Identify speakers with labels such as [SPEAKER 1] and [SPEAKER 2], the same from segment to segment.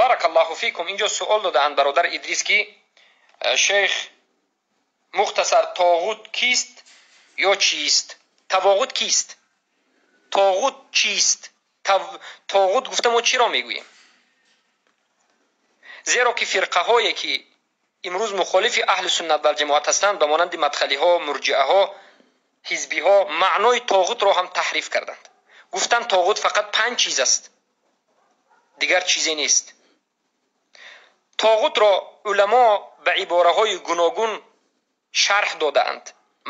[SPEAKER 1] Барак Аллоҳу фикум. Инҷо суол додаанд бародар Идрис, ки шейх, мухтасар, тоғут кист ё чист? Тавоғут кист? Тоғут чист? Тоғут гуфта мо чиро мегӯем? Зеро ки фирқаҳое ки имрӯз мухолифи аҳли суннат валҷамоат ҳастанд, ба монанди мадхалиҳо, мурҷиаҳо, ҳизбиҳо, маънои тоғутро ҳам таҳриф карданд. Гуфтанд, тоғут фақат панҷ чиз аст, дигар чизе нест. Тоғутро уламо ба ибораҳои гуногун шарҳ додаанд,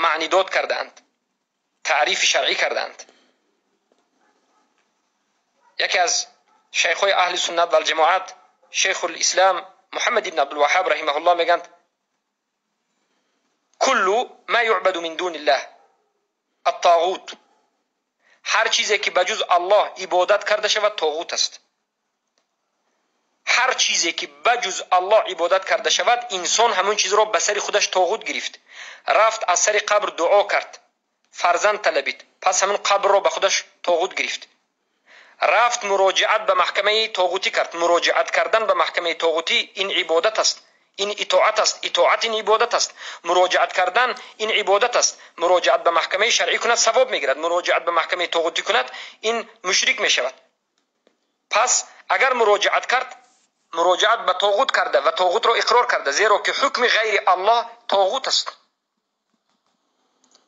[SPEAKER 1] маънидод кардаанд, таърифи шаръӣ кардаанд. Яке аз шайхҳои аҳли суннат валҷамоат, шейхулислам Муҳаммад ибн Абдулваҳҳаб раҳимаҳуллоҳ, мегӯянд: كل ما يعبد من دون الله الطاغوت. Ҳар чизе ки ба ҷуз Аллоҳ ибодат карда шавад, тоғут аст. Ҳар чизе ки ба ҷуз Аллоҳ ибодат карда шавад, инсон ҳамон чизро ба сари худаш тоғут гирифт. Рафт, аз сари қабр дуо кард, фарзанд талабид, пас ҳамон қабрро ба худаш тоғут гирифт. Рафт, муроҷиат ба маҳкамаи тоғутӣ кард. Муроҷиат кардан ба маҳкамаи тоғутӣ ин ибодат аст, ин итоат аст. Итоат ин ибодат аст, муроҷиат кардан ин ибодат аст. Муроҷиат ба маҳкамаи шаръӣ кунад, савоб мегирад. Муроҷиат ба маҳкамаи тоғутӣ кунад, ин мушрик мешавад. Пас агар муроҷиат кард, муроҷиат ба тоғут карда ва тоғутро иқрор карда, зеро ки ҳукми ғайри Аллоҳ тоғут аст.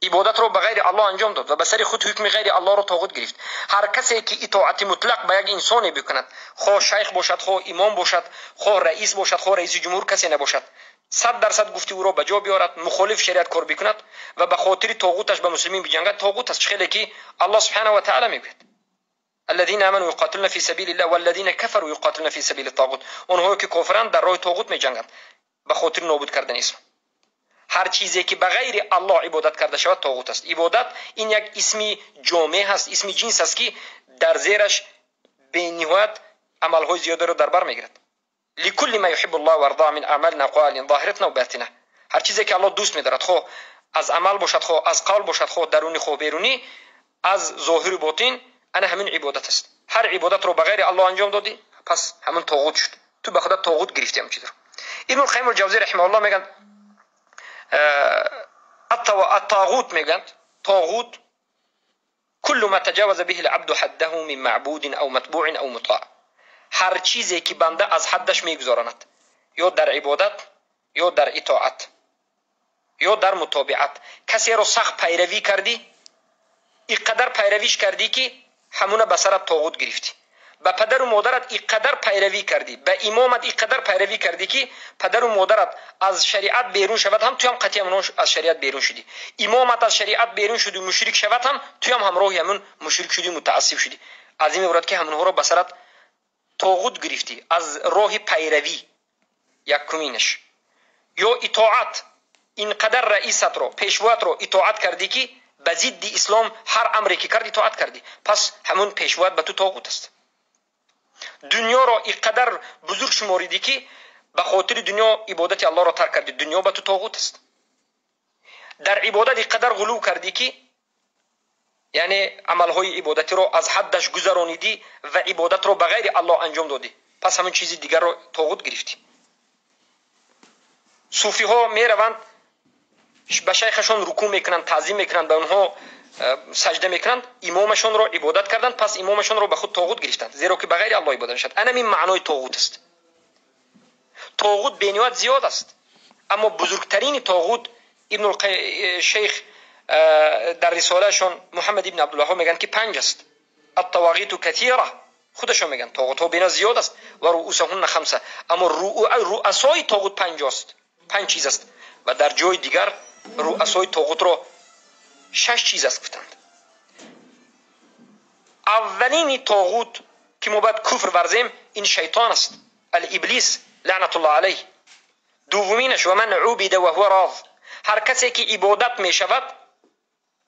[SPEAKER 1] Ибодатро ба ғайри Аллоҳ анҷом дод ва ба сари худ ҳукми ғайри Аллоҳро тоғут гирифт. Ҳар касе ки итоати мутлақ ба як инсоне бикунад, хоҳ шайх бошад, хоҳ имом бошад, хоҳ раис бошад, хоҳ раиси ҷумҳур, касе набошад, 100% гуфти ӯро ба ҷо биёрад, мухолиф шариат кор бикунад ва ба хотири тоғуташ ба муслимин биҷангад, тоғут аст. Чӣ хеле ки Аллоҳ субҳанаҳу ва таъала мегӯяд: الذين آمنوا يقاتلون في سبيل الله والذين كفروا يقاتلون في سبيل الطاغوت. Онҳое ки кофиранд, дар роҳи тоғут меҷанганд ба хотири нобуд кардани ислом. Ҳар чизе ки ба ғайри Аллоҳ ибодат карда шавад, тоғут аст. Ибодат ин як исми ҷомеъ ҳаст, исми ҷинс аст, ки дар зераш бениҳоят амалҳои зиёдеро дар бар мегирад. لكل ما يحب الله ويرضاه من أعمال أقوال ظاهرة وباطنة. Ҳар чизе ки Аллоҳ дӯст медорад, хоҳ аз амал бошад, хоҳ аз қавл бошад, хоҳ дарунӣ, хоҳ берунӣ, аз зоҳиру ботин, ана ҳамин ибодат аст. Ҳар ибодатро ба ғайри Аллоҳ анҷом додӣ, пас ҳамин тоғут шуд. Ту ба худат тоғут гирифтӣ ҳамин чизро. Ибну Қайим Ҷавзӣ раҳимаҳуллоҳ мегӯянд: الطاغوت, мегӯянд, тоғут كل ما تجاوز به العبد حده من معبود أو متبوع أو مطاع. Ҳар чизе ки банда аз ҳаддаш мегузаронад, ё дар ибодат, ё дар итоат, ё дар мутобиат. Касеро сахт пайравӣ кардӣ, ин қадар пайравиш кардӣ, ки ҳамуна ба сарат тоғут гирифтӣ. Ба падару модарат ин қадар пайравӣ кардӣ, ба имомат ин қадар пайравӣ кардӣ, ки падару модарат аз шариат берун шавад ҳам, туям қатъи ҳамон аз шариат берун шудӣ. Имомат аз шариат берун шуду мушрик шавад ҳам, туям ҳамроҳи ҳамун мушрик шудӣ, мутаассиб шудӣ. Аз ин меборад, ки ҳамонҳоро ба сарат тоғут гирифтӣ аз роҳи пайравӣ, якуминаш. Ё итоат: ин қадар раисатро, пешвоятро итоат кардӣ, ки ба зидди ислом ҳар амре ки кард, итоат кардӣ, пас ҳамун пешвоят ба ту тоғут аст. Дунёро ин қадар бузург шуморидӣ, ки ба хотири дунё ибодати Аллоҳро тарк кардӣ, дунё ба ту тоғут аст. Дар ибодат ин қадар ғулув кардӣ, ки яъне амалҳои ибодатиро аз ҳаддаш гузаронидӣ ва ибодатро ба ғайри Аллоҳ анҷом додӣ, пас ҳамин чизи дигарро тоғут гирифтӣ. Суфиҳо мераванд, ба шайхашон рукӯъ мекунанд, таъзим мекунанд, ба онҳо саҷда мекунанд, имомашонро ибодат карданд, пас имомашонро ба худ тоғут гирифтанд, зеро ки ба ғайри Аллоҳ ибодат мешавад. Анамин маънои тоғут аст. Тоғут бениҳоят зиёд аст, аммо бузургтарини тоғут, ибну шейх дар рисолаашон Муҳаммад ибн Абдулваҳҳоб мегӯянд, ки панҷ аст. الطواغيت كثيرة. Худашон мегӯянд, тоғутҳо бениҳоят зиёд аст. ورؤوسهن خمسة. Аммо руасои тоғут панҷ аст, панҷ чиз аст. Ва дар ҷои дигар руасои тоғутро шаш чиз аст гуфтанд. Аввалини тоғут, ки мо бояд куфр варзем, ин шайтон аст, الإبليس لعنة الله عليه. Дуввуминаш: ومن عبد وهو راض. Ҳар касе ки ибодат мешавад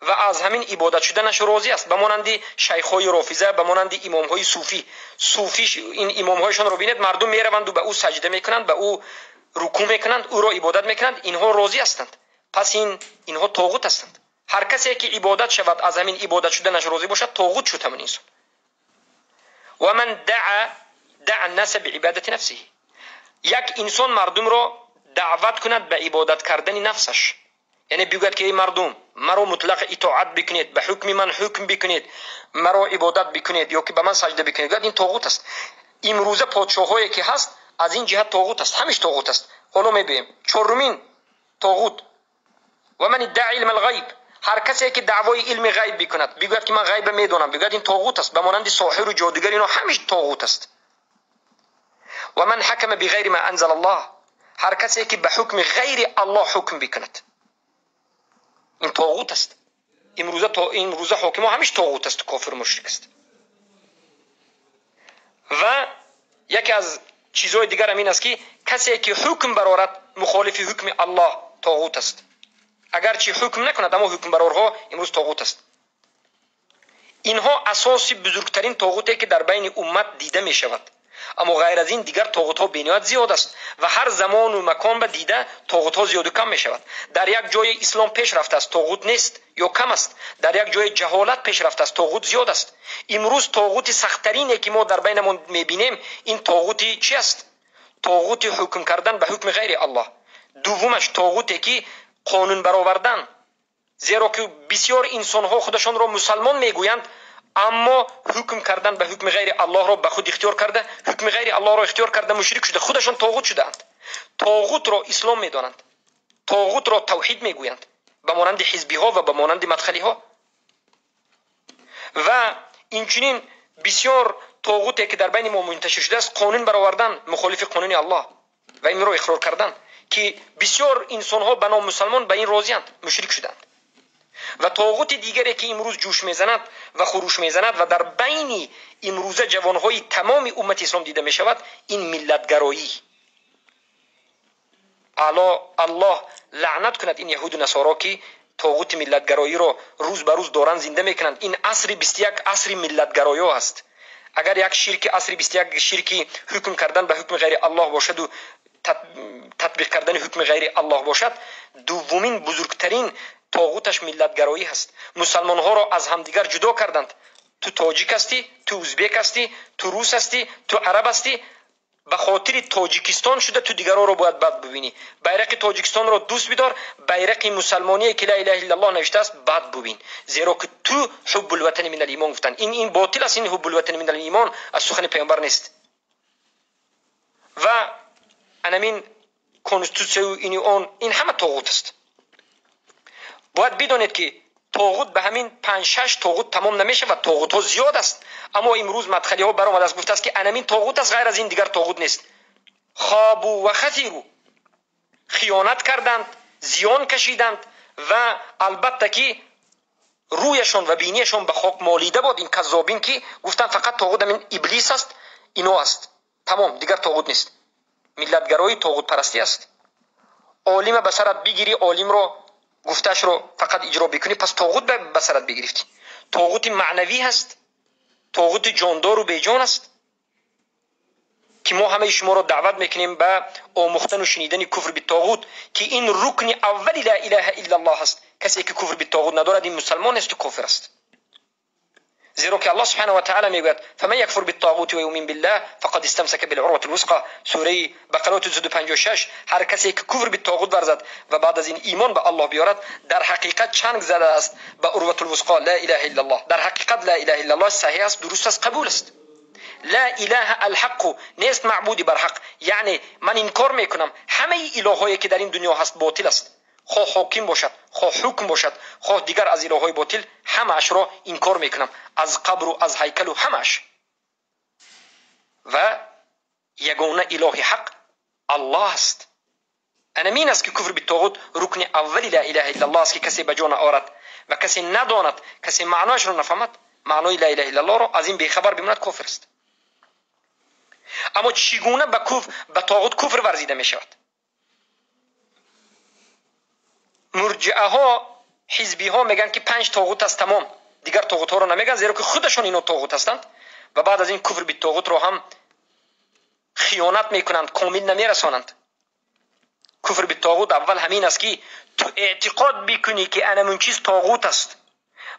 [SPEAKER 1] ва аз ҳамин ибодат шуданаш розӣ аст, ба монанди шайхҳои рофиза, ба монанди имомҳои суфӣ. Суфӣ ин имомҳояшонро бинед, мардум мераванду ба ӯ саҷда мекунанд, ба ӯ рукӯъ мекунанд, ӯро ибодат мекунанд, инҳо розӣ ҳастанд, пас инҳо тоғут ҳастанд. Ҳар касе ки ибодат шавад, аз ҳамин ибодат шуданаш розӣ бошад, тоғут шуд ҳамин инсон. ومن دعا دعا الناس بعبادة نفسه. یک انسان مردم رو دعوت کند به عبادت کردن نفسش، یعنی بگوید که ای مردم مرا مطلق اطاعت بکنید، به حکم من حکم بکنید، مرا عبادت بکنید یا که به من سجده بکنید، این طاغوت است. امروزه پادشاهایی که هست از این جهت طاغوت است، همیشه طاغوت است. حالا میبینیم چهارمین طاغوت، و من ادعا علم الغیب، هر کسی که دعوای علم غیب بکند، بگوید که من غیب میدونم، بگوید این طاغوت است، به مانند ساحر و جادوگر اینا همیشه طاغوت است. و من حکم بغیر ما انزل الله، هر کسی که به حکم غیر الله حکم بکند، این طاغوت است. امروزه حاکم همیشه طاغوت است، کافر و مشرک است. و یکی از چیزهای دیگر هم این است که کسی که حکم برارد مخالف حکم الله طاغوت است. اگرچه حکم نکند اما حکم برارها امروز طاغوت است. اینها اساس بزرگترین طاغوتی که در بین امت دیده می شود. اما غیر از این دیگر طاغوت ها بینهایت زیاد است و هر زمان و مکان به دیده طاغوت ها زیاد و کم می شود. در یک جای اسلام پیش رفته است طاغوت نیست یا کم است، در یک جای جهالت پیش رفته است طاغوت زیاد است. امروز طاغوت سخت‌ترینی که ما در بینمون میبینیم این طاغوت چی است؟ طاغوت حکم کردن به حکم غیر الله. دومش طاغوتی که قانون برآوردن، زیرا که بسیار انسان ها خودشان را مسلمان میگویند اما حکم کردن به حکم غیر الله را به خود اختیار کرده، حکم غیر الله را اختیار کرده مشرک شده، خودشان طاغوت شده‌اند. طاغوت را اسلام میدانند، طاغوت را توحید میگویند، به مانند حزبی ها و به مانند مدخلی ها. و اینچنین بسیار طاغوتی که در بین ما منتشر شده است، قانون برآوردن مخالف قانون الله و این را اقرار کردن که بسیار انسان ها به نام مسلمان به این راضی‌اند، مشرک شدند. و طاغوت دیگری که امروز جوش میزند و خروش میزند و در بین امروزه جوانهای تمام امت اسلام دیده میشود، این ملتگرایی. الله لعنت کند این یهود و نصارا که طاغوت ملتگرایی را روز به روز دارند زنده میکنند. این عصر 21 عصر ملتگرایی است. اگر یک شرک عصر 21 شرکی حکم کردن به حکم غیر الله باشد و تطبیق کردن حکم غیر الله باشد، دومین بزرگترین طاغوتش ملتگرایی هست. مسلمان ها را از همدیگر جدا کردند. تو تاجیک هستی، تو ازبک هستی، تو روس هستی، تو عرب هستی، به خاطر تاجیکستان شده تو دیگران را باید بد ببینی. بیرق تاجیکستان را دوست بدار، بیرق مسلمانی که لا اله الا الله نوشته است بد ببین، زیرا که تو حب الوطن من الایمان گفتن. این باطل است. این حب الوطن من الایمان از سخن پیامبر نیست. و انمین کنستیتوسیو این اون، این همه طاغوت است. باید بدانید که طاغوت به همین 5-6 طاغوت تمام نمیشه و طاغوت ها زیاد است. اما امروز مدخلی ها برآمده است گفته است که انمین طاغوت است، غیر از این دیگر طاغوت نیست. خابو و خسیرو، خیانت کردند، زیان کشیدند و البته که رویشان و بینیشان به خاک مالیده بود. این کذابین که گفتند فقط طاغوت همین ابلیس است، اینو است، تمام، دیگر طاغوت نیست. ملتگرایی طاغوت پرستی است. عالم به سرت بگیری، عالم رو گفتش رو فقط اجرا بکنی، پس طاغوت به سرت بگرفتی. طاغوت معنوی هست، طاغوت جاندار و بیجان است که ما همه شما رو دعوت میکنیم به آموختن و شنیدن کفر به طاغوت، که این رکن اول لا اله الا الله است. کسی که کفر به طاغوت ندارد این مسلمان است و کافر است. زیرا که الله سبحانه و تعالی میگوید فمن یکفر بالطاغوت و یؤمن بالله فقد استمسک بالعروة الوثقى، سوره بقره 256. هر کسی که کفر به طاغوت ورزد و بعد از این ایمان به الله بیارد، در حقیقت چنگ زده است به عروة الوثقى لا اله الا الله. در حقیقت لا اله الا الله صحیح است، درست است، قبول است. لا اله الحق، نیست معبودی بر حق، یعنی من انکار میکنم همه الههایی که در این دنیا هست باطل است، خواه حاکم باشد، خواه حکم باشد، خواه دیگر از الههای باطل، همه‌اش را انکار میکنم، از قبر و از هیکل و همه‌اش. و یگانه اله حق الله است. انمین است که کفر به طاغوت رکن اول لا اله الا الله است که کسی به جان آورد و کسی نداند، کسی معنایش را نفهمد، معنای لا اله الا الله را از این بیخبر بماند، کافر است. اما چگونه به طاغوت کفر ورزیده می شود؟ مرجعه ها، حزبی ها میگن که 5 طاغوت است، تمام، دیگر طاغوت ها رو نمیگن، زیرا که خودشون اینو طاغوت هستند و بعد از این کفر به طاغوت رو هم خیانت میکنند، کامل نمیرسانند. کفر به طاغوت اول همین است که تو اعتقاد بکنی که انمون چیز طاغوت است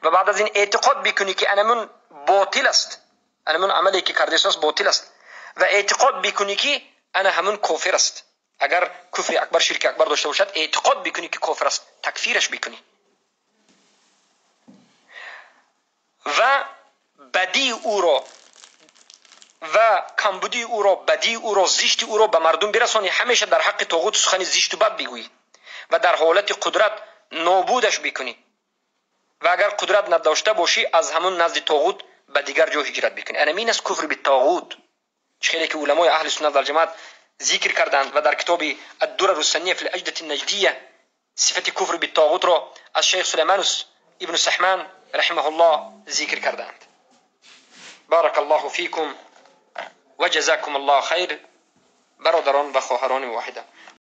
[SPEAKER 1] و بعد از این اعتقاد بکنی که انمون باطل است، انمون عملی که کرده است باطل است ва эътиқод бикунӣ, ки ана ҳамун кофир аст. Агар куфри акбар, ширки акбар дошта бошад, эътиқод бикунӣ, ки кофир аст, такфираш бикунӣ ва бадии ӯро ва камбудии ӯро, бадии ӯро, зишти ӯро ба мардум бирасонӣ. Ҳамеша дар ҳаққи тоғут сухани зишту бад бигӯӣ ва дар ҳолати қудрат нобудаш бикунӣ ва агар қудрат надошта бошӣ, аз ҳамун назди тоғут ба дигар ҷо ҳиҷрат бикунӣ. Ана ин аст куфр битоғут. Чӣ хеле ки уламои аҳли суннат вал ҷамоат зикр карданд ва дар китоби ад-дурару сания фил аҷдати наҷдия сифати куфр битоғутро аз шайх Сулайманус ибну Саҳман раҳимаҳуллоҳ зикр карданд. Барака Аллоҳу фикум ва ҷазакум Аллоҳ хайр, бародарон ва хоҳарони воҳида.